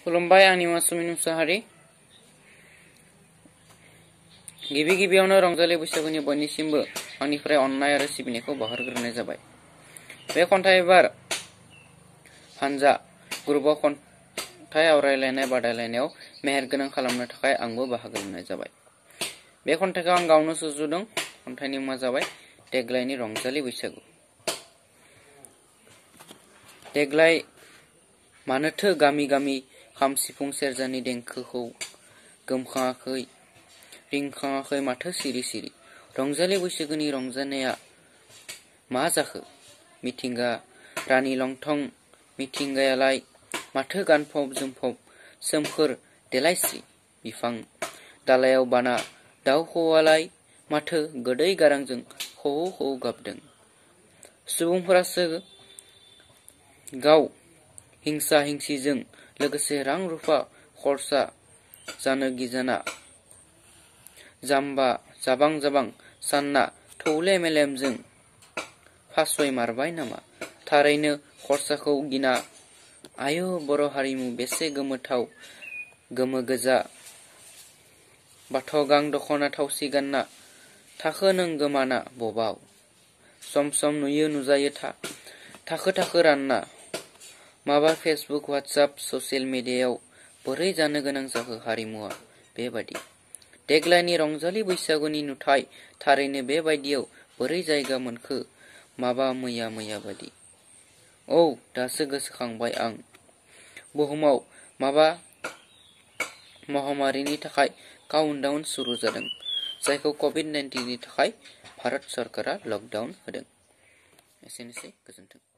खुलुमबाय आंनि मुङा सुमिन मुसाहारि। गिबियावनो रंजालि बैसागुनि बयनिसिमबो आंनिफ्राय अननाय आरो सिबिनायखौ बावहरग्रोनाय जाबाय। बे खन्थाइ बार हानजा ग्रुपआव खन्थाइ आवरायलायनाय बादायलायनायाव मेहेरगोनां खालामनो थाखाय आंबो बाहागो लानाय जाबाय। बे खन्थाइखौ आं गावनो सुजुदों। खन्थाइनि मुङा जाबाय देग्लायनि रंजालि बैसागु। देग्लाय मानोथो गामि गामि खाम सिफुं सेरजानि देंखोखौ गोमखाङाखै, रिंखाङाखै माथो सिरि सिरि? रंजालि बैसागुनि रंजानाया मा जाखो? मिथिंगा रानि लंथं मिथिंगायालाय माथो गानफब जोमफब सोमखोर देलायस्रि? बिफां दालायाव बाना दाउ खौवौआलाय माथो गोदै गारांजों खौवौ खौवौ गाबदों? सुबुंफोरासो गाव हिंसा हिंसिजों लोगोसे रां रुफा खरसा जानो गिजाना जाम्बा जाबां जाबां सानना थौले मेलेमजों फासयमारबाय नामा? थारैनो खरसाखौ गिना आय' बर' हारिमु बेसे गोमोथाव गोमो गोजा बाथ'गां दख'ना थावसि गानना थाखो नों गोमाना बबाव? सम सम नुयो नुजायो थाखो रानना माबा फेसबुक वाट्सएप ससियेल मिडियायाव बोरै जानो गोनां जाखो हारिमुवा बेबादि? देग्लायनि रंजालि बैसागुनि नुथाय थारैनो बेबायदियाव बोरै जायगा मोनखो माबा मैया बादि? औ दासो गोसोखांबाय आं, बुहुमाव माबा महामारिनि थाखाय काउन्टडाउन सुरु जादों, जायखौ कभिड-19 नि थाखाय भारत सरकारा लकडाउन होदों। एसेनोसै, गोजोन्थों।